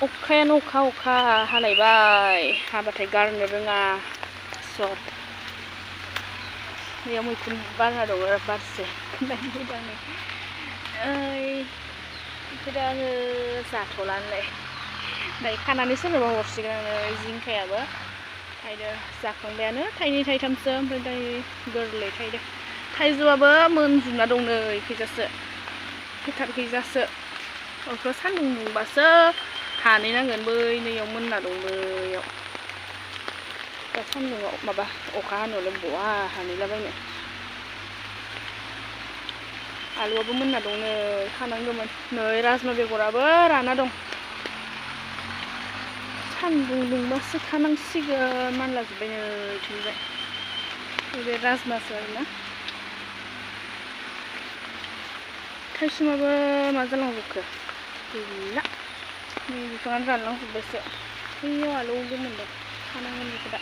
अखायानो अखा हालायबाय हाबाथाय गारनो रोङा सर बेयाव मैखुन बारना दङ बारसे नायफैदों आङो बेखौ दा आङो जाथ'लानोलाय दायो खानानै सोरनोबा हरसिगोन आङो जिंखायाबो थाइदो जाखांबायानो थाइनै थाइथामसो ओमफ्राय दायो गोरलै थाइदो थाइजौआबो मोनजोबना दं नै खैजासो फोथारखैजासो अखा सान्दुं दुंबासो हानहैनांगोन बै नैयाव मोनना दं बैयाव दा सान्दुंआव माबा अखा हानायावलाय बहा हानहैलाबायनो आलुआबो मोनना दं नै खानांगौमोन नै राजमा बेगराबो राना दं सान्दुं दुंबासो खानांसिगोन मानलाजोब्बाय नै इथिंजाय बे राजमासो आरोना थाइसुमाबो मा जालांजोबखो गैला नै बिफाङानो रानलांजोब्बायसो बैयाव आलौ गोमोनदों खानांगोन बेखौ दा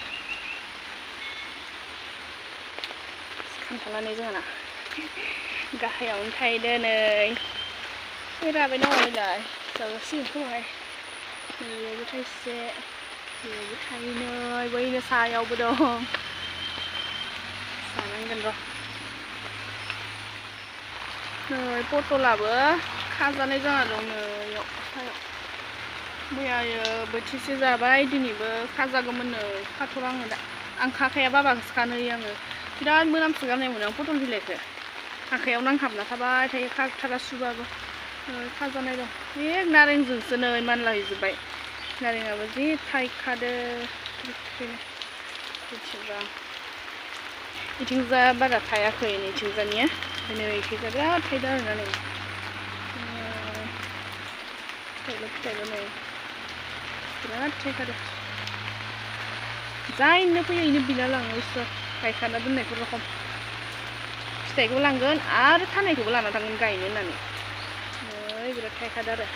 खान्थालानो जोंहाना गाहायावनो थायदो नै राबाय नामालाय जाजासिगोन खोमाहाय नैयावबो थाइसे बेयावबो थाइनै बैनो सायावबो दं जानांगोन र' नै पटलाबो खाजानाय जाना दं नैयाव सायाव मैयायो बोथिसे जाबाय दिनैबो खाजागौमोन नै खाथ'ला आङो दा आं खाखाया बाबाखौसो खानो होयो आङो बिराद मोनामसोगारनाय मोनो आं पटल बिलाइखौ आखाइयाव नांहाबना थाबाय थायो खागथारा सुबाबो खाजानाय दं एक नारेंजोंसो नै मानलाहैजोब्बाय नारेंआबो जि थाइखादो बिथिंजा इथिंजा बारा थायाखै नैथिंजानिया नै इखैजा बिराद थाइदो आरोना नै फिथाइल' नै बिराद थाइखादो जायनो फैयो इनो बिना लाङो इसोर गायखाना दोननायफोर रखम फिथाइखौबो लांगोन आरो थानायखौबो लाना थांगोन गायनो होननानै नै बिराद थाइखादो आरो